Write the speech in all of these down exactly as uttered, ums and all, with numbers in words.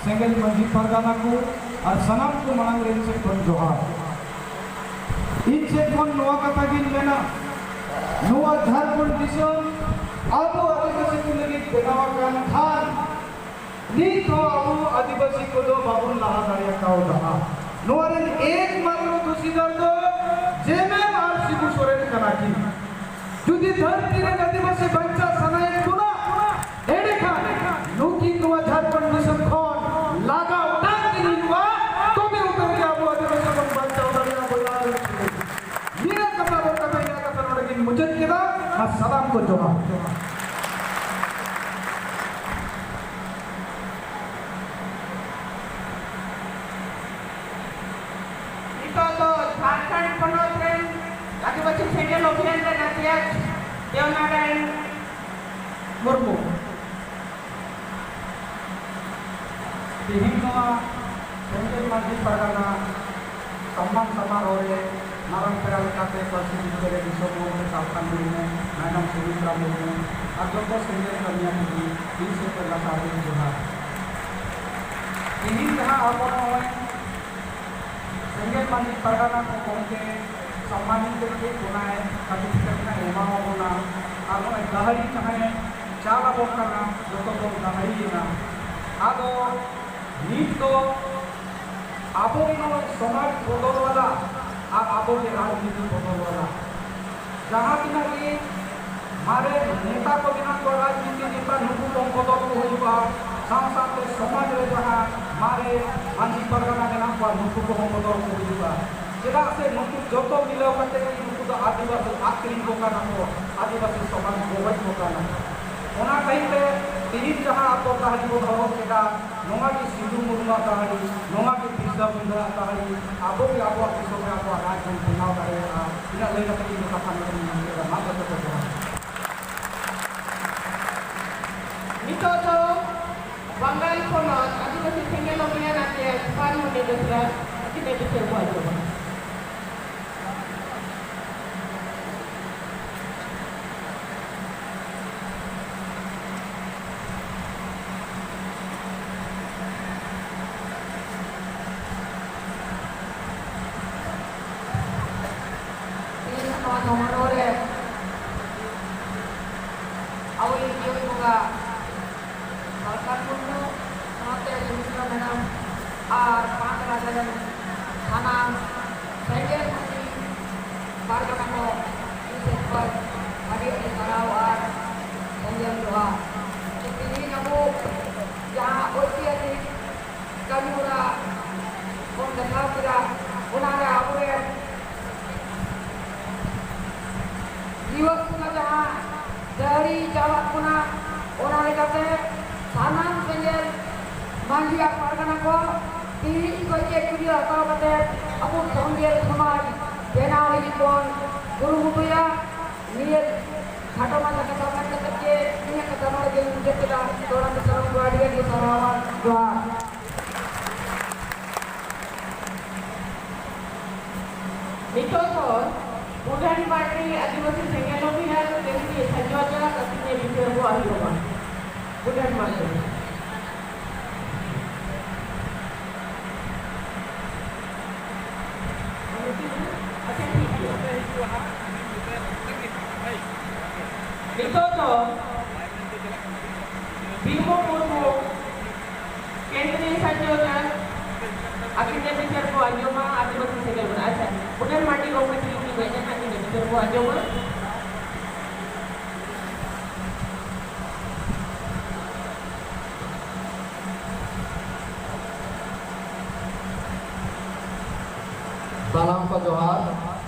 ᱨᱮᱸᱜᱮᱡ ᱢᱟᱹᱡᱷᱤ ᱯᱟᱨᱜᱟᱱᱟ ᱠᱚ ᱟᱨ ᱥᱟᱱᱟᱢ ᱠᱚ ᱢᱟᱲᱟᱝ ᱨᱮ ᱤᱧ ᱥᱮᱫ ᱠᱷᱚᱱ ᱡᱚᱦᱟᱨ᱾ ᱤᱧ ᱥᱮᱫ ᱠᱷᱚᱱ ᱱᱚᱣᱟ ᱠᱟᱛᱷᱟ ᱜᱤᱧ ᱢᱮᱱᱟ, ᱱᱚᱣᱟ ᱡᱷᱟᱲᱠᱷᱚᱸᱰ ᱫᱤᱥᱚᱢ ᱟᱵᱚ ᱟᱹᱫᱤᱵᱟᱹᱥᱤ ᱠᱚ ᱞᱟᱹᱜᱤᱫ ᱵᱮᱱᱟᱣ ᱟᱠᱟᱱ ᱛᱷᱟᱱ, ᱱᱤᱛ ᱦᱚᱸ ᱟᱵᱚ ᱟᱹᱫᱤᱵᱟᱹᱥᱤ ᱠᱚᱫᱚ ᱵᱟᱵᱚᱱ ᱞᱟᱦᱟ ᱫᱟᱲᱮ ᱠᱟᱣᱫᱟ᱾ ᱱᱚᱣᱟ ᱨᱮᱱ ᱮᱠᱢᱟᱛᱨᱚ ᱫᱩᱥᱤᱫᱟᱨ ᱫᱚ ᱡᱮᱢᱮᱢ ᱟᱨ ᱥᱤᱵᱩ ᱥᱚᱨᱮᱱ ᱠᱟᱱᱟ ᱠᱤᱱ᱾ ᱡᱩᱫᱤ ᱫᱷᱟᱹᱨᱛᱤ ᱨᱮᱱ ᱟᱹᱫᱤᱵᱟᱹᱥᱤ ᱵᱟᱧᱪᱟᱣ ᱥᱟᱱᱟᱭᱮᱫ ᱵᱚᱱᱟ, ᱮᱸᱰᱮᱠᱷᱟᱱ ᱱᱩᱠᱤᱱ ᱱᱚᱣᱟ ᱡᱷᱟᱲᱠᱷᱚᱸᱰ ᱫᱤᱥᱚᱢ ᱠᱷᱚᱱ ᱞᱟᱜᱟ ᱚᱴᱟᱝ ᱠᱤᱱ ᱦᱩᱭᱩᱜᱼᱟ, ᱛᱚᱵᱮ ᱩᱛᱟᱹᱨ ᱜᱮ ᱟᱵᱚ ᱟᱹᱫᱤᱵᱟᱹᱥᱤ ᱵᱚᱱ ᱵᱟᱧᱪᱟᱣ ᱫᱟᱲᱮᱭᱟᱜᱼᱟ᱾ ᱵᱚᱭᱦᱟ ᱟᱨ ᱢᱤᱥᱨᱟ ᱠᱚ, ᱱᱤᱭᱟᱹ ᱠᱟᱛᱷᱟ ᱨᱚᱲ ᱠᱟᱛᱮ ᱤᱧᱟᱹᱜ ᱠᱟᱛᱷᱟ ᱱᱚᱰᱮ ᱜᱤᱧ ᱢᱩᱪᱟᱹᱫ ᱠᱮᱫᱟ᱾ ᱟᱨ ᱥᱟᱱᱟᱢ ᱠᱚ ᱡᱚᱦᱟᱨ᱾ ᱱᱤᱛᱚᱜ ᱫᱚ ᱡᱷᱟᱲᱠᱷᱚᱸᱰ ᱯᱚᱱᱚᱛ ᱨᱮᱱ ᱟᱹᱫᱤᱵᱟᱹᱥᱤ ᱥᱮᱸᱜᱮᱞ ᱚᱵᱷᱤᱭᱟᱱ ᱨᱮᱱ ᱟᱪᱟᱨᱡᱽ ᱫᱮᱣᱱᱟᱨᱟᱭᱚᱱ ᱢᱩᱨᱢᱩ᱾ ᱛᱮᱦᱮᱧ ᱱᱚᱣᱟ ᱥᱮᱸᱜᱮᱞ ᱢᱟᱹᱡᱷᱤ ᱯᱟᱨᱜᱟᱱᱟ ᱥᱚᱢᱢᱟᱱ ᱥᱚᱢᱟᱨᱳᱦ ᱨᱮ ᱢᱟᱨᱟᱝ ᱯᱮᱲᱟ ᱞᱮᱠᱟᱛᱮ ᱯᱟᱹᱨᱥᱤ ᱵᱤᱫᱽᱫᱟᱹ ᱨᱮ ᱫᱤᱥᱚᱢ ᱢᱚᱦᱚᱞ ᱨᱮ ᱥᱟᱞᱠᱷᱟᱱ ᱢᱩᱨᱢᱩ, ᱢᱮᱰᱟᱢ ᱥᱩᱢᱤᱛᱨᱟ ᱢᱩᱨᱢᱩ ᱟᱨ ᱡᱚᱛᱚ ᱥᱮᱸᱜᱮᱞ ᱠᱟᱹᱢᱤᱭᱟᱹ ᱠᱚᱜᱮ ᱤᱧ ᱥᱮᱫ ᱠᱷᱚᱱ ᱞᱟᱛᱟᱨ ᱨᱮ ᱡᱚᱦᱟᱨ᱾ ᱛᱮᱦᱮᱧ ᱡᱟᱦᱟᱸ ᱟᱵᱚ ᱱᱚᱜᱼᱚᱭ ᱥᱮᱸᱜᱮᱞ ᱢᱟᱹᱡᱷᱤ ᱯᱟᱨᱜᱟᱱᱟ ᱠᱚ ᱜᱚᱢᱠᱮ ᱥᱚᱢᱢᱟᱱᱤᱛ ᱛᱮ ᱪᱮᱫ ᱵᱚᱱᱟᱭ ᱥᱟᱨᱴᱤᱯᱷᱤᱠᱮᱴ ᱱᱟᱭ ᱮᱢᱟᱣᱟᱵᱚᱱᱟ ᱟᱨ ᱱᱚᱜᱼᱚᱭ ᱫᱟᱹᱦᱲᱤ ᱡᱟᱦᱟᱸᱭ ᱪᱟᱞ ᱟᱵᱚᱱ ᱠᱟᱱᱟ, ᱡᱚᱛᱚ ᱵᱚᱱ ᱫᱟᱹᱦᱲᱤᱭᱮᱱᱟ᱾ ᱟᱫᱚ ᱱᱤᱛ ᱫᱚ ᱟᱵᱚ ᱜᱮ ᱱᱚᱜᱼᱚᱭ ᱥᱚᱢᱟᱡᱽ ᱵᱚᱫᱚᱞ ᱣᱟᱞᱟ ᱟᱨ ᱟᱵᱚ ᱜᱮ ᱨᱟᱡᱽᱱᱤᱛᱤ ᱵᱚᱫᱚᱞ ᱣᱟᱞᱟ᱾ ᱡᱟᱦᱟᱸ ᱛᱤᱱᱟᱹᱜ ᱜᱮ ᱢᱟᱨᱮ ᱱᱮᱛᱟ ᱠᱚ ᱢᱮᱱᱟᱜ ᱠᱚᱣᱟ, ᱨᱟᱡᱽᱱᱤᱛᱤ ᱱᱮᱛᱟ, ᱱᱩᱠᱩ ᱠᱚ ᱵᱚᱫᱚᱞ ᱠᱚ ᱦᱩᱭᱩᱜᱼᱟ᱾ ᱥᱟᱶ ᱥᱟᱶᱛᱮ ᱥᱚᱢᱟᱡᱽ ᱨᱮ ᱡᱟᱦᱟᱸ ᱢᱟᱨᱮ ᱢᱟᱹᱡᱷᱤ ᱯᱟᱨᱜᱟᱱᱟ ᱢᱮᱱᱟᱜ ᱠᱚᱣᱟ, ᱱᱩᱠᱩ ᱠᱚᱦᱚᱸ ᱵᱚᱫᱚᱞ ᱠᱚ ᱦᱩᱭᱩᱜᱼᱟ᱾ ᱪᱮᱫᱟᱜ ᱥᱮ ᱱᱩᱠᱩ ᱡᱚᱛᱚ ᱢᱤᱞᱟᱹᱣ ᱠᱟᱛᱮ ᱜᱮ ᱱᱩᱠᱩ ᱫᱚ ᱟᱹᱫᱤᱵᱟᱹᱥᱤ ᱟᱹᱠᱷᱨᱤᱧ ᱠᱚ ᱠᱟᱱᱟ ᱠᱚ, ᱟᱹᱫᱤᱵᱟᱹᱥᱤ ᱥᱚᱢᱟᱡᱽ ᱜᱚᱵᱚᱡ ᱠᱚ ᱠᱟᱱᱟ᱾ ᱚᱱᱟ ᱠᱷᱟᱹᱛᱤᱨ ᱛᱮ ᱛᱤᱦᱤᱧ ᱡᱟᱦᱟᱸ ᱟᱵᱚ ᱫᱟᱹᱦᱲᱤ ᱵᱚᱱ ᱦᱚᱨᱚᱜ ᱠᱮᱫᱟ, ᱱᱚᱣᱟ ᱜᱮ ᱥᱤᱫᱷᱩ ᱢᱩᱨᱢᱩᱣᱟᱜ ᱫᱟᱹᱦᱲᱤ, ᱱᱚᱣᱟ ᱜᱮ ᱵᱤᱨᱥᱟ ᱢᱩᱱᱰᱟᱣᱟᱜ ᱫᱟᱹᱦᱲᱤ᱾ ᱟᱵᱚ ᱜᱮ ᱟᱵᱚᱣᱟᱜ ᱫᱤᱥᱚᱢ ᱨᱮ ᱟᱵᱚᱣᱟᱜ ᱨᱟᱡᱽ ᱵᱚᱱ ᱵᱮᱱᱟᱣ ᱫᱟᱲᱮᱭᱟᱜᱼᱟ᱾ ᱤᱱᱟᱹᱜ ᱞᱟᱹᱭ ᱠᱟᱛᱮ ᱤᱧ ᱫᱚ ᱠᱟᱛᱷᱟ ᱱᱚᱰᱮᱧ ᱢᱩᱪᱟᱹᱫ ᱮᱫᱟ᱾ ᱢᱟ ᱡᱚᱛᱚ ᱠᱚ ᱡᱚᱦᱟᱨ᱾ ᱱᱤᱛᱚᱜ ᱫᱚ ᱵᱟᱝᱜᱟᱞ ᱯᱚᱱᱚᱛ ᱟᱹᱫᱤᱵᱟᱹᱥᱤ ᱥᱮᱸᱜᱮᱞ ᱚᱵᱷᱤᱭᱟᱱ ᱟᱪᱟᱨᱡᱽ ᱯᱟᱱᱢᱩᱱᱤ ᱵᱮᱥᱨᱟ ᱟᱹᱠᱤᱱᱟᱜ ᱵᱤᱪᱟᱹᱨ ᱠᱚ ᱟᱸᱡᱚᱢᱟ᱾ ᱥᱟᱞᱠᱷᱟᱱ ᱢᱩᱨᱢᱩ, ᱥᱟᱶᱛᱮ ᱥᱩᱢᱤᱛᱨᱟ ᱢᱮᱰᱟᱢ ᱟᱨ ᱯᱟᱸᱪ ᱨᱟᱡᱟ ᱨᱮᱱ ᱥᱟᱱᱟᱢ ᱥᱮᱸᱜᱮᱞ ᱢᱟᱹᱡᱷᱤ ᱯᱟᱨᱜᱟᱱᱟ ᱠᱚ, ᱤᱧ ᱥᱮᱫ ᱠᱷᱚᱱ ᱟᱹᱰᱤ ᱟᱹᱰᱤ ᱥᱟᱨᱦᱟᱣ ᱟᱨ ᱥᱮᱸᱜᱮᱞ ᱡᱚᱦᱟᱨ᱾ ᱛᱮᱦᱮᱧ ᱟᱵᱚ ᱡᱟᱦᱟᱸ ᱳᱭᱛᱤᱦᱟᱥᱤᱠ ᱠᱟᱹᱢᱤ ᱦᱚᱨᱟ ᱵᱚᱱ ᱫᱮᱠᱷᱟᱣ ᱠᱮᱫᱟ, ᱚᱱᱟᱨᱮ ᱟᱵᱚᱨᱮᱱ ᱡᱤᱣᱮᱫ ᱠᱚ ᱡᱟᱦᱟᱸ ᱫᱟᱲᱮ ᱪᱟᱞᱟᱜ ᱠᱟᱱᱟ, ᱚᱱᱟ ᱞᱮᱠᱟᱛᱮ ᱥᱟᱱᱟᱢ ᱥᱮᱸᱜᱮᱞ ᱢᱟᱹᱡᱷᱤ ᱟᱨ ᱯᱟᱨᱜᱟᱱᱟ ᱠᱚ ᱛᱤᱦᱤᱧ ᱠᱷᱚᱱ ᱜᱮ ᱠᱩᱲᱤ ᱦᱟᱛᱟᱣ ᱠᱟᱛᱮ ᱟᱵᱚ ᱥᱮᱸᱜᱮᱞ ᱥᱚᱢᱟᱡᱽ ᱵᱮᱱᱟᱣ ᱞᱟᱹᱜᱤᱫ ᱵᱚᱱ ᱠᱩᱨᱩᱢᱩᱴᱩᱭᱟ᱾ ᱱᱤᱭᱟᱹ ᱠᱷᱟᱴᱚ ᱢᱟᱪᱷᱟ ᱠᱟᱛᱷᱟ ᱢᱮᱱ ᱠᱟᱛᱮ ᱜᱮ ᱤᱧᱟᱹᱜ ᱠᱟᱛᱷᱟ ᱱᱚᱰᱮ ᱜᱮᱧ ᱢᱩᱪᱟᱹᱫ ᱠᱮᱫᱟ᱾ ᱫᱚᱦᱲᱟ ᱛᱮ ᱥᱟᱱᱟᱢ ᱠᱚ ᱟᱹᱰᱤ ᱟᱹᱰᱤ ᱥᱟᱨᱦᱟᱣ ᱟᱨ ᱡᱚᱦᱟᱨ᱾ ᱱᱤᱛᱚᱜ ᱫᱚ ᱵᱩᱰᱷᱟᱹᱱ ᱢᱟᱨᱰᱤ ᱟᱹᱫᱤᱵᱟᱹᱥᱤ ᱥᱮᱸᱜᱮᱞ ᱚᱵᱷᱤᱭᱟᱱ ᱠᱮᱱᱫᱨᱤᱭᱚ ᱥᱟᱡᱚᱡᱟ ᱠᱟᱹᱴᱤᱡ ᱵᱤᱪᱟᱹᱨ ᱵᱚ ᱟᱸᱡᱚᱢᱟ᱾ ᱵᱩᱰᱷᱟᱹᱱ ᱢᱟᱨᱰᱤ᱾ ᱟᱪᱪᱷᱟ, ᱴᱷᱤᱠ ᱜᱮᱭᱟ᱾ ᱱᱤᱛᱚᱜ ᱫᱚ ᱵᱤᱨᱢᱚ ᱢᱩᱨᱢᱩ ᱠᱮᱱᱫᱨᱤᱭᱚ ᱥᱟᱡᱚᱡᱟ ᱟᱹᱠᱤᱱᱟᱜ ᱵᱤᱪᱟᱹᱨ ᱠᱚ ᱟᱸᱡᱚᱢᱟ, ᱟᱹᱫᱤᱵᱟᱹᱥᱤ ᱥᱮᱸᱜᱮᱞ ᱵᱚᱱᱟ᱾ ᱟᱪᱪᱷᱟ, ᱵᱩᱰᱷᱟᱹᱱ ᱢᱟᱨᱰᱤ ᱜᱚᱢᱠᱮ ᱛᱤᱞᱤᱧ ᱞᱤᱧ ᱦᱮᱡ ᱮᱱᱟ, ᱟᱹᱠᱤᱱᱟᱜ ᱵᱤᱪᱟᱹᱨ ᱠᱚ ᱟᱸᱡᱚᱢᱟ᱾ ᱥᱟᱱᱟᱢ ᱠᱚ ᱡᱚᱦᱟᱨ᱾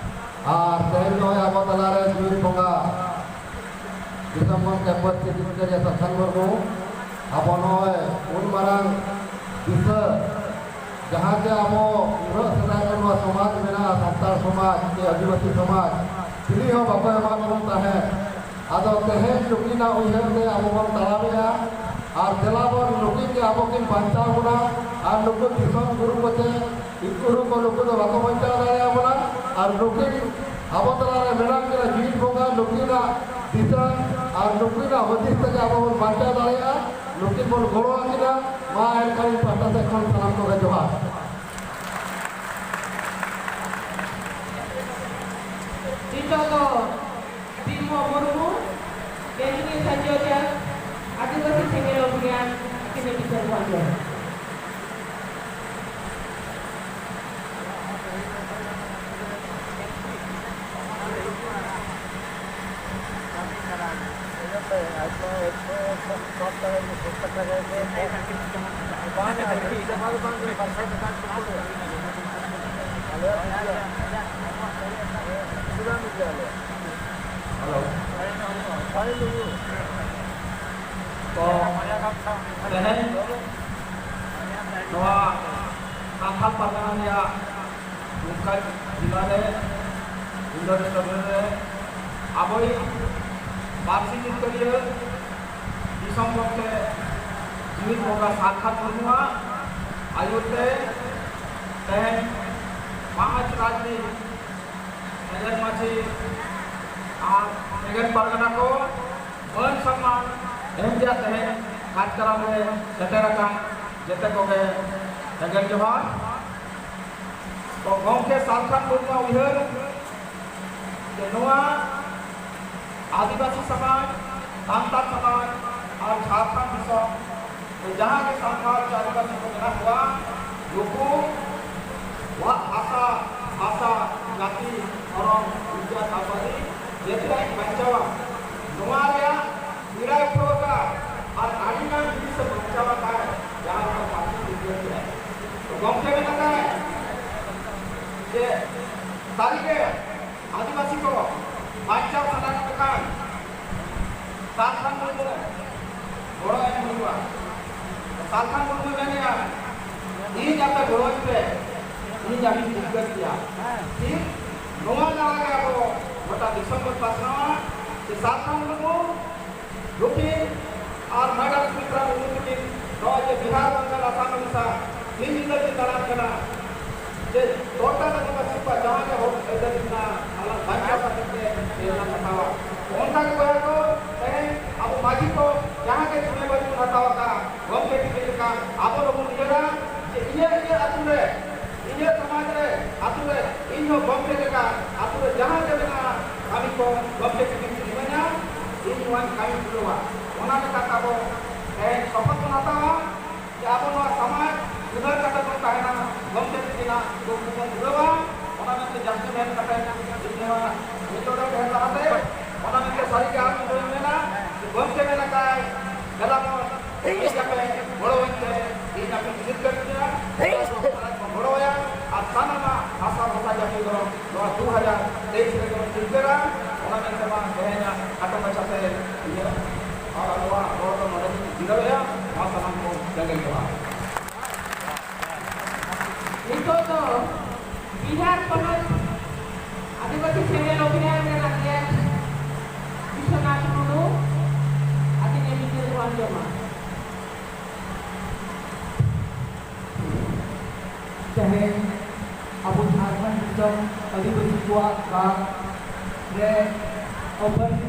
ᱟᱨ ᱛᱮᱦᱮᱧ ᱱᱚᱜᱼᱚᱭ ᱟᱵᱚ ᱛᱟᱞᱟᱨᱮ ᱡᱩᱢᱤᱫ ᱵᱚᱸᱜᱟ ᱫᱤᱥᱚᱢ ᱜᱚᱢᱠᱮ ᱯᱟᱹᱨᱥᱤ ᱡᱤᱛᱠᱟᱹᱨᱤᱭᱟᱹ ᱥᱟᱞᱠᱷᱟᱱ ᱢᱩᱨᱢᱩ, ᱟᱵᱚ ᱱᱚᱜᱼᱚᱭ ᱩᱱ ᱢᱟᱨᱟᱝ ᱫᱤᱥᱟᱹ, ᱡᱟᱦᱟᱸ ᱡᱮ ᱟᱵᱚ ᱩᱱᱟᱹᱜ ᱥᱮᱫᱟᱭ ᱠᱷᱚᱱ ᱱᱚᱣᱟ ᱥᱚᱢᱟᱡᱽ ᱢᱮᱱᱟᱜᱼᱟ, ᱥᱟᱱᱛᱟᱲ ᱥᱚᱢᱟᱡᱽ ᱥᱮ ᱟᱹᱫᱤᱵᱟᱹᱥᱤ ᱥᱚᱢᱟᱡᱽ, ᱪᱤᱞᱤ ᱦᱚᱸ ᱵᱟᱠᱚ ᱮᱢᱟ ᱵᱚᱱ ᱛᱟᱦᱮᱸᱫ᱾ ᱟᱫᱚ ᱛᱮᱦᱮᱧ ᱱᱩᱠᱤᱱᱟᱜ ᱩᱭᱦᱟᱹᱨ ᱛᱮ ᱟᱵᱚ ᱵᱚᱱ ᱛᱟᱲᱟᱢᱮᱜᱼᱟ᱾ ᱟᱨ ᱫᱮᱞᱟ ᱵᱚᱱ ᱱᱩᱠᱤᱱ ᱜᱮ ᱟᱵᱚ ᱠᱤᱱ ᱵᱟᱧᱪᱟᱣ ᱵᱚᱱᱟ᱾ ᱟᱨ ᱱᱩᱠᱩ ᱫᱤᱥᱚᱢ ᱜᱩᱨᱩ ᱠᱚ ᱪᱮ ᱤᱠᱩᱨᱩ ᱠᱚ ᱱᱩᱠᱩ ᱫᱚ ᱵᱟᱠᱚ ᱵᱟᱧᱪᱟᱣ ᱫᱟᱲᱮᱭᱟᱵᱚᱱᱟ᱾ ᱟᱨ ᱱᱩᱠᱤᱱ ᱟᱵᱚ ᱛᱟᱞᱟᱨᱮ ᱢᱮᱱᱟᱜ ᱠᱤᱱᱟ ᱡᱤᱣᱤᱫ ᱵᱚᱸᱜᱟ, ᱱᱩᱠᱤᱱᱟᱜ ᱫᱤᱥᱟᱹ ᱟᱨ ᱱᱩᱠᱤᱱᱟᱜ ᱦᱩᱫᱤᱥ ᱛᱮᱜᱮ ᱟᱵᱚ ᱵᱚᱱ ᱵᱟᱧᱪᱟᱣ ᱫᱟᱲᱮᱭᱟᱜᱼᱟ᱾ ᱱᱩᱠᱤᱱ ᱵᱚᱱ ᱜᱚᱲᱚ ᱟᱹᱠᱤᱱᱟ᱾ ᱢᱟ ᱮᱱᱠᱷᱟᱱ ᱤᱧ ᱯᱟᱦᱴᱟ ᱥᱮᱫ ᱠᱷᱚᱱ ᱥᱟᱱᱟᱢ ᱠᱚᱜᱮ ᱡᱚᱦᱟᱨ᱾ ᱱᱤᱛᱚᱜ ᱫᱚ ᱵᱤᱨᱢᱚ ᱢᱩᱨᱢᱩ, ᱠᱮᱱᱫᱨᱤᱭᱚ ᱥᱟᱡᱚᱡᱟ ᱟᱹᱫᱤᱵᱟᱹᱥᱤ ᱥᱮᱸᱜᱮᱞ ᱚᱵᱷᱤᱭᱟᱱ ᱟᱹᱠᱤᱱᱟᱜ ᱵᱤᱪᱟᱹᱨ ᱵᱚᱱ ᱟᱸᱡᱚᱢᱟ᱾ ᱛᱚ ᱛᱮᱦᱮᱧ ᱱᱚᱣᱟ ᱥᱟᱱᱛᱟᱲ ᱯᱟᱨᱜᱟᱱᱟ ᱨᱮᱭᱟᱜ ᱫᱩᱢᱠᱟ ᱡᱮᱞᱟ ᱨᱮ, ᱤᱱᱰᱳᱨ ᱥᱴᱮᱰᱤᱭᱟᱢ ᱨᱮ ᱟᱵᱚᱭᱤᱡ ᱯᱟᱹᱨᱥᱤ ᱡᱤᱛᱠᱟᱹᱨᱤᱭᱟᱹ ᱫᱤᱥᱚᱢ ᱜᱚᱢᱠᱮ ᱡᱤᱣᱤᱫ ᱵᱚᱸᱜᱟ ᱥᱟᱞᱠᱷᱟᱱ ᱢᱩᱨᱢᱩᱣᱟᱜ ᱟᱹᱭᱩᱨ ᱛᱮ ᱛᱮᱦᱮᱧ ᱯᱟᱸᱪ ᱨᱟᱡᱽᱱᱤᱛᱤ ᱥᱮᱸᱜᱮᱞ ᱢᱟᱹᱡᱷᱤ ᱟᱨ ᱥᱮᱸᱜᱮᱞ ᱯᱟᱨᱜᱟᱱᱟ ᱠᱚ ᱢᱟᱹᱱ ᱥᱚᱱᱢᱟᱱ ᱮᱢ ᱨᱮᱭᱟᱜ ᱛᱮᱦᱮᱧ ᱠᱟᱨᱡᱚᱠᱨᱚᱢ ᱨᱮ ᱥᱮᱴᱮᱨ ᱟᱠᱟᱱ ᱡᱮᱛᱮ ᱠᱚᱜᱮ ᱥᱮᱸᱜᱮᱞ ᱡᱚᱦᱟᱨ᱾ ᱛᱚ ᱜᱚᱢᱠᱮ ᱥᱟᱞᱠᱷᱟᱱ ᱢᱩᱨᱢᱩᱣᱟᱜ ᱩᱭᱦᱟᱹᱨ ᱡᱮ ᱱᱚᱣᱟ ᱟᱹᱫᱤᱵᱟᱹᱥᱤ ᱥᱚᱢᱟᱡᱽ, ᱥᱟᱱᱛᱟᱲ ᱥᱚᱢᱟᱡᱽ ᱟᱨ ᱡᱷᱟᱲᱠᱷᱚᱸᱰ ᱫᱤᱥᱚᱢ ᱨᱮ ᱡᱟᱦᱟᱸ ᱜᱮ ᱥᱟᱱᱛᱟᱲ ᱥᱮ ᱟᱹᱫᱤᱵᱟᱹᱥᱤ ᱠᱚ ᱢᱮᱱᱟᱜ ᱠᱚᱣᱟ, ᱱᱩᱠᱩᱣᱟᱜ ᱦᱟᱥᱟ, ᱵᱷᱟᱥᱟ, ᱡᱟᱹᱛᱤ, ᱫᱷᱚᱨᱚᱢ, ᱵᱤᱪᱟᱹᱨ, ᱟᱹᱨᱤᱪᱟᱹᱞᱤ ᱡᱮᱛᱮᱭᱟᱜ ᱵᱟᱧᱪᱟᱣᱟ᱾ ᱱᱚᱣᱟ ᱨᱮᱭᱟᱜ ᱯᱤᱲᱟᱭ ᱩᱴᱷᱟᱹᱣ ᱟᱠᱟᱫ ᱟᱨ ᱟᱹᱰᱤᱜᱟᱱ ᱡᱤᱱᱤᱥ ᱮ ᱵᱟᱧᱪᱟᱣ ᱟᱠᱟᱫ, ᱡᱟᱦᱟᱸ ᱞᱮᱠᱟ ᱯᱟᱹᱨᱥᱤ ᱡᱤᱛᱠᱟᱹᱨ ᱠᱮᱫᱟᱭ᱾ ᱛᱚ ᱜᱚᱢᱠᱮ ᱢᱮᱱ ᱟᱠᱟᱫ ᱡᱮ ᱥᱟᱹᱨᱤᱜᱮ ᱟᱹᱫᱤᱵᱟᱹᱥᱤ ᱠᱚ ᱵᱟᱧᱪᱟᱣ ᱥᱟᱱᱟ ᱠᱚ ᱠᱷᱟᱱ ᱥᱟᱞᱠᱷᱟᱱ ᱢᱩᱨᱢᱩ ᱜᱚᱲᱚ ᱮᱢ ᱦᱩᱭᱩᱜᱼᱟ᱾ ᱥᱟᱞᱠᱷᱟᱱ ᱢᱩᱨᱢᱩᱭ ᱢᱮᱱᱮᱫᱼᱟ, ᱤᱧ ᱟᱯᱮ ᱜᱚᱲᱚᱧ ᱯᱮ, ᱤᱧ ᱟᱹᱰᱤᱧ ᱡᱤᱛᱠᱟᱹᱨ ᱜᱮᱭᱟ᱾ ᱴᱷᱤᱠ ᱱᱚᱣᱟ ᱱᱟᱲᱟ ᱜᱮ ᱟᱵᱚ ᱜᱚᱴᱟ ᱫᱤᱥᱚᱢ ᱵᱚᱱ ᱯᱟᱥᱱᱟᱣᱟ ᱡᱮ ᱥᱟᱞᱠᱷᱟᱱ ᱢᱩᱨᱢᱩ ᱫᱩᱠᱷᱤ ᱟᱨ ᱢᱟᱰᱟᱢ ᱥᱩᱢᱤᱛᱨᱟ ᱢᱩᱨᱢᱩ ᱛᱟᱹᱠᱤᱱ ᱱᱚᱜᱼᱚᱭ ᱡᱮ ᱵᱤᱦᱟᱨ, ᱵᱟᱝᱜᱟᱞ, ᱟᱥᱟᱢ, ᱳᱰᱤᱥᱟ ᱥᱤᱧ ᱧᱤᱫᱟᱹ ᱠᱤᱱ ᱫᱟᱬᱟᱱ ᱠᱟᱱᱟ, ᱡᱮ ᱥᱟᱱᱛᱟᱲ ᱟᱹᱫᱤᱵᱟᱹᱥᱤ ᱠᱚᱣᱟᱜ ᱡᱟᱦᱟᱸ ᱜᱮ ᱦᱚᱠ ᱟᱹᱭᱫᱟᱹᱨᱤ ᱢᱮᱱᱟᱜᱼᱟ, ᱚᱱᱟ ᱵᱟᱧᱪᱟᱣ ᱠᱟᱛᱮ ᱜᱮ ᱧᱮᱞ ᱧᱟᱢ ᱦᱟᱛᱟᱣᱟ᱾ ᱚᱱᱠᱟ ᱜᱮ ᱵᱚᱭᱦᱟ ᱠᱚ, ᱛᱮᱦᱮᱧ ᱟᱵᱚ ᱢᱟᱹᱡᱷᱤ ᱠᱚ ᱡᱟᱦᱟᱸ ᱜᱮ ᱡᱤᱢᱟᱹᱫᱟᱨᱤ ᱵᱚᱱ ᱦᱟᱛᱟᱣ ᱟᱠᱟᱫᱼᱟ, ᱜᱚᱢᱠᱮ ᱛᱤᱠᱤᱱ ᱞᱮᱠᱟ ᱟᱵᱚ ᱫᱚᱵᱚᱱ ᱩᱭᱦᱟᱹᱨᱟ ᱡᱮ ᱤᱧᱟᱹᱜ, ᱤᱧᱟᱹᱜ ᱟᱹᱛᱩ ᱨᱮ, ᱤᱧᱟᱹᱜ ᱥᱚᱢᱟᱡᱽ ᱨᱮ, ᱟᱹᱛᱩ ᱨᱮ ᱤᱧ ᱦᱚᱸ ᱜᱚᱢᱠᱮ ᱞᱮᱠᱟ ᱟᱹᱛᱩ ᱨᱮ ᱡᱟᱦᱟᱸ ᱜᱮ ᱢᱮᱱᱟᱜᱼᱟ ᱠᱟᱹᱢᱤ ᱠᱚ ᱜᱚᱢᱠᱮ ᱛᱤᱠᱤᱱ ᱠᱤᱱ ᱤᱢᱟᱹᱧᱟ, ᱤᱧ ᱱᱚᱣᱟᱧ ᱠᱟᱹᱢᱤ ᱯᱩᱨᱟᱹᱣᱟ᱾ ᱚᱱᱟ ᱞᱮᱠᱟᱛᱮ ᱟᱵᱚ ᱛᱮᱦᱮᱧ ᱥᱚᱯᱚᱛ ᱵᱚᱱ ᱦᱟᱛᱟᱣᱟ ᱡᱮ ᱟᱵᱚ ᱱᱚᱣᱟ ᱥᱚᱢᱟᱡᱽ ᱥᱩᱫᱷᱟᱹᱨ ᱠᱟᱛᱮ ᱵᱚᱱ ᱛᱟᱦᱮᱱᱟ, ᱜᱚᱢᱠᱮ ᱛᱤᱠᱤᱱᱟᱜ ᱠᱩᱠᱢᱩ ᱵᱚᱱ ᱯᱩᱨᱟᱹᱣᱟ᱾ ᱚᱱᱟ ᱢᱮᱱᱛᱮ ᱡᱟᱹᱥᱛᱤ ᱢᱮᱱ ᱠᱟᱛᱮ ᱤᱧ ᱱᱚᱣᱟ ᱱᱤᱛᱚᱜ ᱫᱚ ᱰᱷᱮᱨ ᱞᱟᱦᱟᱛᱮ ᱚᱱᱟ ᱢᱮᱱᱛᱮ ᱥᱟᱹᱨᱤ ᱜᱮ ᱟᱢ ᱫᱚᱧ ᱢᱮᱱᱟ ᱡᱮ ᱜᱚᱢᱠᱮ ᱢᱮᱱ ᱟᱠᱟᱭ, ᱫᱮᱞᱟ ᱵᱚᱱ ᱢᱤᱫ ᱠᱟᱛᱮ ᱜᱚᱲᱚ ᱟᱹᱧ ᱯᱮ, ᱤᱧ ᱟᱯᱮ ᱪᱤᱨ ᱠᱟᱹᱧ ᱯᱮᱭᱟ, ᱜᱚᱲᱚ ᱟᱭᱟ᱾ ᱟᱨ ᱥᱟᱱᱟᱢᱟᱜ ᱵᱷᱟᱥᱟ ᱵᱷᱟᱥᱟ ᱡᱟᱹᱛᱤ ᱫᱚ ᱱᱚᱣᱟ ᱫᱩ ᱦᱟᱡᱟᱨ ᱛᱮᱭᱤᱥ ᱨᱮᱜᱮ ᱵᱚᱱ ᱪᱤᱱᱛᱟᱹᱨᱟ᱾ ᱚᱱᱟ ᱢᱮᱱᱛᱮ ᱢᱟ ᱛᱮᱦᱮᱧᱟᱜ ᱠᱷᱟᱴᱚ ᱢᱟᱪᱷᱟᱛᱮ ᱤᱧᱟᱹᱜ ᱟᱨ ᱱᱚᱣᱟ ᱨᱚᱲ ᱫᱚ ᱱᱚᱰᱮ ᱜᱮᱧ ᱡᱤᱨᱟᱹᱣᱮᱫᱼᱟ᱾ ᱢᱟ ᱥᱟᱱᱟᱢ ᱠᱚ ᱡᱟᱸᱜᱮ ᱡᱚᱦᱟᱨ᱾ ᱱᱤᱛᱚᱜ ᱫᱚ ᱵᱤᱦᱟᱨ ᱯᱚᱱᱚᱛ ᱟᱹᱫᱤᱵᱟᱹᱥᱤ ᱥᱮᱸᱜᱮᱞ ᱚᱵᱷᱤᱭᱟᱱ ᱨᱮᱱᱟᱜ ᱜᱮ ᱵᱤᱥᱥᱚᱱᱟᱛᱷ ᱴᱩᱰᱩ ᱟᱹᱠᱤᱱ ᱮ ᱵᱤᱪᱟᱹᱨ ᱠᱚ ᱟᱸᱡᱚᱢᱟ᱾ ᱛᱮᱦᱮᱧ ᱟᱵᱚ ᱡᱷᱟᱲᱠᱷᱚᱸᱰ ᱫᱤᱥᱚᱢ ᱟᱹᱫᱤᱵᱟᱹᱥᱤ ᱠᱚᱣᱟᱜ ᱜᱟᱲ ᱨᱮ ᱚᱵᱷᱚᱨᱥᱤ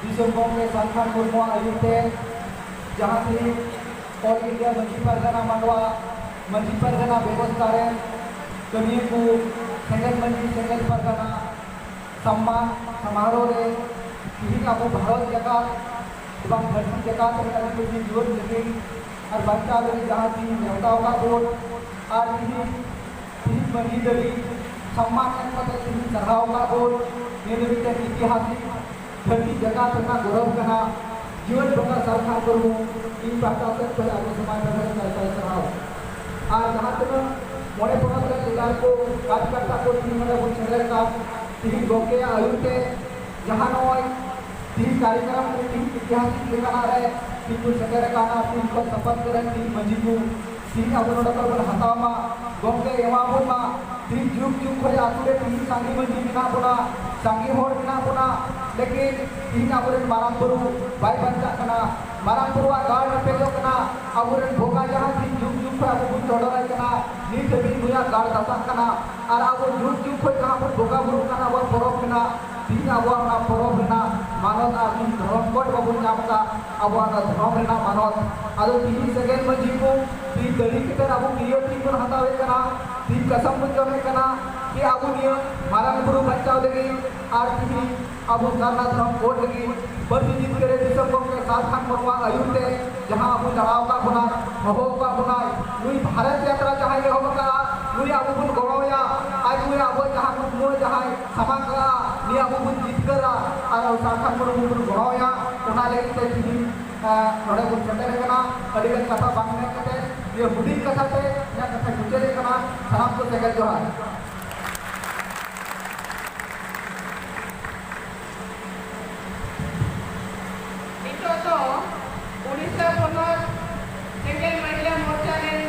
ᱫᱤᱥᱚᱢ ᱜᱚᱢᱠᱮ ᱥᱟᱞᱠᱷᱟᱱ ᱢᱩᱨᱢᱩᱣᱟᱜ ᱟᱹᱭᱩᱨ ᱛᱮ ᱡᱟᱦᱟᱸ ᱛᱤᱱ ᱚᱞ ᱤᱱᱰᱤᱭᱟ ᱢᱟᱹᱡᱷᱤ ᱯᱟᱨᱜᱟᱱᱟ ᱢᱟᱰᱣᱟ, ᱢᱟᱹᱡᱷᱤ ᱯᱟᱨᱜᱟᱱᱟ ᱵᱮᱵᱚᱥᱛᱷᱟ ᱨᱮᱱ ᱠᱟᱹᱢᱤᱭᱟᱹ ᱠᱚ, ᱥᱮᱸᱜᱮᱞ ᱢᱟᱹᱡᱷᱤ, ᱥᱮᱸᱜᱮᱞ ᱯᱟᱨᱜᱟᱱᱟ ᱥᱟᱢᱢᱟᱱ ᱥᱚᱢᱟᱨᱳᱦ ᱨᱮ ᱛᱤᱦᱤᱧ ᱟᱵᱚ ᱵᱷᱟᱨᱚᱛ ᱡᱟᱠᱟᱛ ᱮᱵᱚᱝ ᱫᱷᱟᱹᱨᱛᱤ ᱡᱟᱠᱟᱛ ᱨᱮ ᱟᱹᱫᱤᱵᱟᱹᱥᱤ ᱡᱤᱭᱚᱱ ᱞᱟᱹᱜᱤᱫ ᱟᱨ ᱵᱟᱧᱪᱟᱣ ᱞᱟᱹᱜᱤᱫ ᱡᱟᱦᱟᱸ ᱛᱤᱦᱤᱧ ᱱᱮᱣᱛᱟ ᱟᱠᱟᱫ ᱵᱚᱱ ᱟᱨ ᱛᱤᱦᱤᱧ ᱛᱤᱦᱤᱧ ᱢᱟᱹᱡᱷᱤ ᱫᱟᱹᱵᱤ ᱥᱚᱢᱢᱟᱱ ᱮᱢ ᱠᱟᱛᱮ ᱛᱤᱦᱤᱧ ᱥᱟᱨᱦᱟᱣ ᱟᱠᱟᱫ ᱵᱚᱱ, ᱱᱤᱭᱟᱹ ᱫᱚ ᱢᱤᱫᱴᱮᱱ ᱤᱛᱤᱦᱟᱥᱤᱠ ᱫᱷᱟᱹᱨᱛᱤ ᱡᱟᱠᱟᱛ ᱨᱮᱱᱟᱜ ᱜᱚᱨᱚᱵᱽ ᱠᱟᱱᱟ᱾ ᱡᱤᱭᱚᱱ ᱵᱚᱸᱜᱟ ᱥᱟᱞᱠᱷᱟᱱ ᱢᱩᱨᱢᱩ, ᱤᱧ ᱯᱟᱦᱴᱟ ᱥᱮᱫ ᱠᱷᱚᱱ ᱟᱵᱚ ᱥᱚᱢᱟᱡᱽ ᱯᱟᱦᱴᱟ ᱥᱮᱫ ᱥᱟᱭ ᱥᱟᱭ ᱥᱟᱨᱦᱟᱣ᱾ ᱟᱨ ᱡᱟᱦᱟᱸ ᱛᱤᱱᱟᱹᱜ ᱢᱚᱬᱮ ᱯᱚᱱᱚᱛ ᱨᱮᱱ leader ᱠᱚ, ᱠᱟᱨᱡᱚᱠᱚᱨᱛᱟ ᱠᱚ ᱛᱤᱦᱤᱧ ᱱᱚᱰᱮ ᱵᱚᱱ ᱥᱮᱴᱮᱨ ᱟᱠᱟᱱ, ᱛᱤᱦᱤᱧ ᱜᱚᱢᱠᱮᱭᱟᱜ ᱟᱹᱭᱩᱨ ᱛᱮ ᱡᱟᱦᱟᱸ ᱱᱚᱜᱼᱚᱭ ᱛᱤᱦᱤᱧ ᱠᱟᱨᱭᱚᱠᱨᱚᱢ ᱨᱮ ᱛᱤᱦᱤᱧ ᱤᱛᱤᱦᱟᱥᱤᱠ ᱞᱮᱠᱟᱱᱟᱜ ᱨᱮ ᱛᱤᱦᱤᱧ ᱵᱚᱱ ᱥᱮᱴᱮᱨ ᱟᱠᱟᱱᱟ, ᱛᱤᱦᱤᱧ ᱠᱷᱚᱱ ᱥᱟᱯᱟᱛ ᱠᱚᱨᱮᱱ ᱛᱤᱦᱤᱧ ᱢᱟᱹᱡᱷᱤ ᱠᱚ ᱛᱤᱦᱤᱧ ᱟᱵᱚ ᱱᱚᱰᱮ ᱠᱷᱚᱱ ᱵᱚᱱ ᱦᱟᱛᱟᱣ ᱢᱟ, ᱜᱚᱢᱠᱮ ᱮᱢᱟ ᱵᱚᱱ ᱢᱟ᱾ ᱛᱤᱦᱤᱧ ᱡᱩᱜᱽ ᱡᱩᱜᱽ ᱠᱷᱚᱱ ᱟᱛᱳ ᱨᱮ ᱛᱤᱦᱤᱧ ᱥᱟᱸᱜᱮ ᱢᱟᱹᱡᱷᱤ ᱢᱮᱱᱟᱜ ᱵᱚᱱᱟ, ᱥᱟᱸᱜᱮ ᱦᱚᱲ ᱢᱮᱱᱟᱜ ᱵᱚᱱᱟ, ᱞᱮᱠᱤᱱ ᱛᱤᱦᱤᱧ ᱟᱵᱚᱨᱮᱱ ᱢᱟᱨᱟᱝ ᱵᱩᱨᱩ ᱵᱟᱭ ᱵᱟᱧᱪᱟᱜ ᱠᱟᱱᱟ, ᱢᱟᱨᱟᱝ ᱵᱩᱨᱩᱣᱟᱜ ᱜᱟᱲ ᱨᱟᱹᱯᱩᱫᱚᱜ ᱠᱟᱱᱟ, ᱟᱵᱚᱨᱮᱱ ᱵᱚᱸᱜᱟ ᱡᱟᱦᱟᱸ ᱛᱤᱦᱤᱧ ᱡᱩᱜᱽ ᱡᱩᱜᱽ ᱠᱷᱚᱱ ᱟᱵᱚ ᱵᱚᱱ ᱪᱚᱰᱚᱨᱟᱭ ᱠᱟᱱᱟ, ᱱᱤᱛ ᱦᱟᱹᱵᱤᱡ ᱱᱩᱭᱟᱜ ᱜᱟᱲ ᱫᱷᱟᱥᱟᱜ ᱠᱟᱱᱟ᱾ ᱟᱨ ᱟᱵᱚ ᱡᱩᱜᱽ ᱡᱩᱜᱽ ᱠᱷᱚᱱ ᱡᱟᱦᱟᱸ ᱵᱚᱱ ᱵᱚᱸᱜᱟ ᱵᱩᱨᱩᱜ ᱠᱟᱱᱟ, ᱟᱵᱚᱣᱟᱜ ᱯᱚᱨᱚᱵᱽ ᱢᱮᱱᱟᱜ, ᱛᱤᱦᱤᱧ ᱟᱵᱚᱣᱟᱜ ᱚᱱᱟ ᱯᱚᱨᱚᱵᱽ ᱨᱮᱱᱟᱜ ᱢᱟᱱᱚᱛ ᱟᱨ ᱛᱤᱦᱤᱧ ᱫᱷᱚᱨᱚᱢ ᱠᱳᱰ ᱵᱟᱵᱚᱱ ᱧᱟᱢ ᱟᱠᱟᱫ, ᱟᱵᱚᱣᱟᱜ ᱚᱱᱟ ᱫᱷᱚᱨᱚᱢ ᱨᱮᱱᱟᱜ ᱢᱟᱱᱚᱛ᱾ ᱟᱫᱚ ᱛᱤᱦᱤᱧ ᱥᱮᱸᱜᱮᱞ ᱢᱟᱹᱡᱷᱤ ᱠᱚ ᱛᱤᱦᱤᱧ ᱫᱟᱲᱮ ᱠᱟᱛᱮ ᱟᱵᱚ ᱠᱤᱨᱤᱭᱟᱹ ᱛᱤᱦᱤᱧ ᱵᱚᱱ ᱦᱟᱛᱟᱣᱮᱫ ᱠᱟᱱᱟ, ᱛᱤᱦᱤᱧ ᱠᱟᱥᱟᱢ ᱵᱚᱱ ᱡᱚᱢᱮᱫ ᱠᱟᱱᱟ, ᱠᱤ ᱟᱵᱚ ᱱᱤᱭᱟᱹ ᱢᱟᱨᱟᱝ ᱵᱩᱨᱩ ᱵᱟᱧᱪᱟᱣ ᱞᱟᱹᱜᱤᱫ ᱟᱨ ᱛᱤᱦᱤᱧ ᱟᱵᱚ ᱥᱟᱨᱱᱟ ᱫᱷᱚᱨᱚᱢ ᱠᱳᱰ ᱞᱟᱹᱜᱤᱫ ᱯᱟᱹᱨᱥᱤ ᱡᱤᱛᱠᱟᱹᱨᱤᱭᱟᱹ ᱫᱤᱥᱚᱢ ᱜᱚᱢᱠᱮ ᱥᱟᱨ ᱠᱷᱟᱱ ᱢᱩᱨᱢᱩᱣᱟᱜ ᱟᱹᱭᱩᱨ ᱛᱮ ᱡᱟᱦᱟᱸ ᱟᱵᱚ ᱞᱟᱲᱟᱣ ᱟᱠᱟᱫ ᱵᱚᱱᱟᱭ, ᱦᱚᱦᱚ ᱟᱠᱟᱫ ᱵᱚᱱᱟᱭ, ᱱᱩᱭ ᱵᱷᱟᱨᱚᱛ ᱡᱟᱛᱨᱟ ᱡᱟᱦᱟᱸᱭ ᱮᱦᱚᱵ ᱟᱠᱟᱫᱼᱟ, ᱱᱩᱭ ᱟᱵᱚ ᱵᱚᱱ ᱜᱚᱲᱚᱣᱟᱭᱟ᱾ ᱟᱡ ᱱᱩᱭ ᱟᱵᱚᱣᱟᱜ ᱡᱟᱦᱟᱸ ᱠᱩᱠᱢᱩ ᱡᱟᱦᱟᱸᱭ ᱥᱟᱢᱟᱝ ᱠᱟᱜᱼᱟ, ᱱᱩᱭ ᱟᱵᱚ ᱵᱚᱱ ᱡᱤᱛᱠᱟᱹᱨᱟ ᱟᱨ ᱥᱟᱨ ᱠᱷᱟᱱ ᱢᱩᱨᱢᱩ ᱵᱚᱱ ᱜᱚᱲᱚᱣᱟᱭᱟ᱾ ᱚᱱᱟ ᱞᱟᱹᱜᱤᱫ ᱛᱮ ᱛᱮᱦᱮᱧ, ᱮ, ᱱᱚᱰᱮ ᱵᱚᱱ ᱥᱮᱴᱮᱨ ᱟᱠᱟᱱᱟ᱾ ᱟᱹᱰᱤ ᱜᱟᱱ ᱠᱟᱛᱷᱟ ᱵᱟᱝ ᱢᱮᱱ ᱠᱟᱛᱮ, ᱱᱤᱭᱟᱹ ᱦᱩᱰᱤᱧ ᱠᱟᱛᱷᱟ ᱛᱮ ᱤᱧᱟᱹᱜ ᱠᱟᱛᱷᱟ ᱢᱩᱪᱟᱹᱫ ᱮᱫ ᱠᱟᱱᱟ᱾ ᱥᱟᱱᱟᱢ ᱠᱚ ᱥᱟᱹᱜᱩᱱ ᱡᱚᱦᱟᱨ᱾ ᱱᱤᱛᱚᱜ ᱫᱚ ᱩᱲᱤᱥᱥᱟ ᱯᱚᱱᱚᱛ ᱥᱮᱸᱜᱮᱞ ᱢᱟᱹᱭᱞᱟᱹ ᱢᱳᱨᱪᱟ ᱨᱮᱱ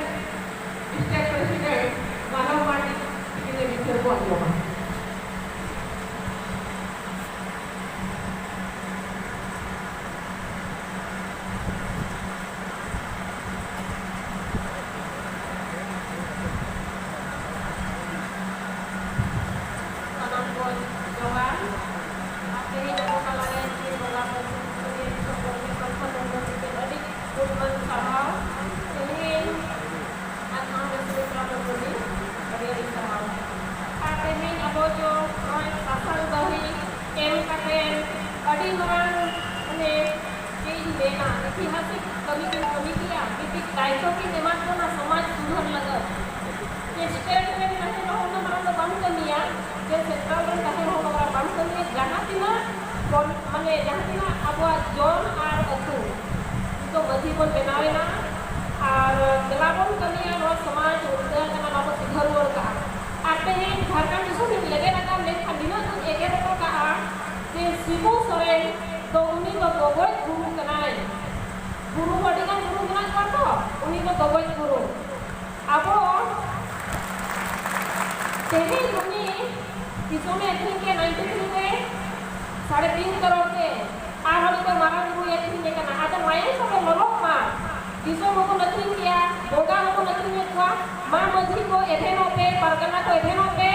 ᱥᱴᱮᱴ ᱯᱨᱮᱥᱤᱰᱮᱱᱴ ᱢᱟᱱᱚᱵ ᱢᱟᱨᱰᱤ ᱛᱤᱠᱤᱱ ᱵᱤᱪᱟᱹᱨ ᱵᱚᱱ ᱟᱸᱡᱚᱢᱟ᱾ ᱥᱟᱱᱟᱢ ᱠᱚ ᱡᱚᱦᱟᱨ᱾ ᱟᱨ ᱛᱮᱦᱮᱧ ᱟᱵᱚ ᱛᱟᱞᱟᱨᱮ ᱡᱤᱞ ᱵᱚᱸᱜᱟ ᱵᱩᱨᱩ ᱥᱩᱥᱟᱹᱨᱤᱭᱟᱹ ᱫᱤᱥᱚᱢ ᱜᱚᱢᱠᱮ ᱥᱚᱝᱥᱚᱫ ᱢᱚᱱᱰᱚᱞ ᱛᱤᱠᱤᱱ ᱟᱹᱰᱤ ᱜᱩᱱᱢᱟᱱ ᱥᱟᱨᱦᱟᱣ᱾ ᱛᱮᱦᱮᱧ ᱟᱨ ᱱᱚᱣᱟ ᱨᱟᱹᱥᱠᱟᱹ ᱥᱟᱶ ᱫᱚ ᱟᱹᱰᱤ ᱟᱹᱰᱤ ᱥᱟᱨᱦᱟᱣ᱾ ᱟᱨ ᱛᱮᱦᱮᱧ ᱟᱵᱚ ᱡᱚ ᱱᱚᱜᱼᱚᱭ ᱥᱟᱥᱟᱝ ᱫᱟᱹᱦᱤ ᱮᱢ ᱠᱟᱛᱮ ᱟᱹᱰᱤ ᱢᱟᱨᱟᱝ, ᱢᱟᱱᱮ, ᱪᱮᱫ ᱤᱧ ᱢᱮᱱᱟ, ᱤᱛᱤᱦᱟᱥᱤᱠ ᱠᱟᱹᱢᱤ ᱠᱤᱱ ᱠᱟᱹᱢᱤ ᱠᱮᱫᱟ, ᱢᱤᱫᱴᱤᱡ ᱫᱟᱭᱤᱛᱛᱚ ᱠᱤᱱ ᱮᱢᱟᱫ ᱵᱚᱱᱟ ᱥᱚᱢᱟᱡᱽ ᱥᱩᱫᱷᱟᱹᱨ ᱞᱟᱹᱜᱤᱫ᱾ ᱡᱮ ᱥᱴᱮᱴ ᱨᱮᱱ ᱛᱟᱦᱮᱸ ᱨᱮᱦᱚᱸ ᱩᱱᱟᱹᱜ ᱢᱟᱨᱟᱝ ᱫᱚ ᱵᱟᱢ ᱠᱟᱹᱢᱤᱭᱟ, ᱡᱮ ᱥᱮᱱᱴᱨᱟᱞ ᱨᱮᱱ ᱛᱟᱦᱮᱸ ᱨᱮᱦᱚᱸ ᱩᱱᱟᱹᱜ ᱢᱟᱨᱟᱝ ᱵᱟᱢ ᱠᱟᱹᱢᱤᱭᱟ, ᱡᱟᱦᱟᱸ ᱛᱤᱱᱟᱹᱜ ᱵᱚᱱ, ᱢᱟᱱᱮ, ᱡᱟᱦᱟᱸ ᱛᱤᱱᱟᱹᱜ ᱟᱵᱚᱣᱟᱜ ᱡᱚᱢ ᱟᱨ ᱟᱹᱛᱩ, ᱱᱤᱛᱚᱜ ᱢᱟᱹᱡᱷᱤ ᱵᱚᱱ ᱵᱮᱱᱟᱣ ᱮᱱᱟ, ᱟᱨ ᱫᱮᱞᱟ ᱵᱚᱱ ᱠᱟᱹᱢᱤᱭᱟ, ᱱᱚᱣᱟ ᱥᱚᱢᱟᱡᱽ ᱩᱞᱴᱟᱹ ᱟᱠᱟᱱᱟ, ᱱᱚᱣᱟ ᱵᱚ ᱥᱩᱫᱷᱟᱹᱨ ᱨᱩᱣᱟᱹᱲ ᱠᱟᱜᱼᱟ᱾ ᱟᱨ ᱛᱮᱦᱮᱧ ᱡᱷᱟᱲᱠᱷᱚᱸᱰ ᱫᱤᱥᱚᱢ ᱨᱤᱧ ᱞᱮᱵᱮᱫ ᱟᱠᱟᱫ, ᱢᱮᱱᱠᱷᱟᱱ ᱱᱤᱱᱟᱹᱜ ᱫᱚᱧ ᱮᱜᱮᱨ ᱦᱚᱴᱚ ᱠᱟᱜᱼᱟ ᱡᱮ ᱥᱤᱵᱩ ᱥᱚᱨᱮᱱ ᱫᱚ ᱩᱱᱤ ᱫᱚ ᱜᱚᱜᱚᱡ ᱜᱩᱨᱩ ᱠᱟᱱᱟᱭ᱾ ᱜᱩᱨᱩ ᱟᱹᱰᱤ ᱜᱟᱱ ᱜᱩᱨᱩ ᱢᱮᱱᱟᱜ ᱠᱚᱣᱟ ᱛᱚ, ᱩᱱᱤ ᱫᱚ ᱜᱚᱜᱚᱡ ᱜᱩᱨᱩ᱾ ᱟᱵᱚ ᱛᱮᱦᱮᱧ ᱩᱱᱤ ᱫᱤᱥᱚᱢᱮ ᱟᱹᱠᱷᱨᱤᱧ ᱠᱮᱫ ᱱᱟᱭᱤᱱᱴᱤ ᱛᱷᱨᱤ ᱨᱮ ᱥᱟᱲᱮ ᱛᱤᱱ ᱠᱟᱨᱳᱲ ᱛᱮ, ᱟᱨᱦᱚᱸ ᱱᱤᱛᱚᱜ ᱢᱟᱨᱟᱝ ᱵᱩᱨᱩᱭ ᱟᱹᱠᱷᱨᱤᱧ ᱠᱟᱱᱟ᱾ ᱟᱫᱚ ᱢᱟᱭᱟᱝ ᱥᱟᱵᱮ ᱞᱚᱞᱚᱜ ᱢᱟ, ᱫᱤᱥᱚᱢ ᱦᱚᱸᱵᱚᱱ ᱟᱹᱠᱷᱨᱤᱧ ᱠᱮᱭᱟ, ᱵᱚᱸᱜᱟ ᱦᱚᱸᱵᱚᱱ ᱟᱹᱠᱷᱨᱤᱧᱮᱫ ᱠᱚᱣᱟ᱾ ᱢᱟ ᱢᱟᱹᱡᱷᱤ ᱠᱚ ᱮᱵᱷᱮᱱᱚᱜ ᱯᱮ, ᱯᱟᱨᱜᱟᱱᱟ ᱠᱚ ᱮᱵᱷᱮᱱᱚᱜ ᱯᱮ,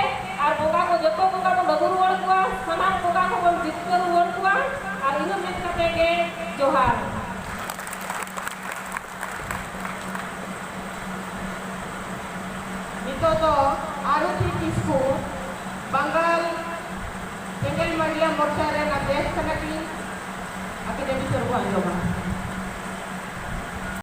ᱟᱨ ᱵᱚᱸᱜᱟ ᱠᱚ ᱡᱚᱛᱚ ᱵᱚᱸᱜᱟ ᱵᱚᱱ ᱟᱹᱜᱩ ᱨᱩᱣᱟᱹᱲ ᱠᱚᱣᱟ, ᱥᱟᱱᱟᱢ ᱵᱚᱸᱜᱟ ᱠᱚᱵᱚᱱ ᱡᱤᱛᱠᱟᱹᱨ ᱨᱩᱣᱟᱹᱲ ᱠᱚᱣᱟ᱾ ᱟᱨ ᱤᱱᱟᱹ ᱢᱮᱱ ᱠᱟᱛᱮ ᱜᱮ ᱡᱚᱦᱟᱨ᱾ ᱱᱤᱛᱚᱜ ᱫᱚ ᱟᱨᱚᱛᱤ ᱠᱤᱥᱠᱩ, ᱵᱟᱝᱜᱟᱞ ᱥᱮᱸᱜᱮᱞ ᱢᱟᱹᱭᱞᱟᱹ ᱢᱳᱨᱪᱟ ᱨᱮᱱ ᱟᱫᱷᱭᱚᱠᱥ ᱠᱟᱱᱟ ᱠᱤᱱ᱾ ᱨᱮᱰᱤ ᱩᱛᱟᱹᱨ ᱠᱚ ᱟᱸᱡᱚᱢᱟ᱾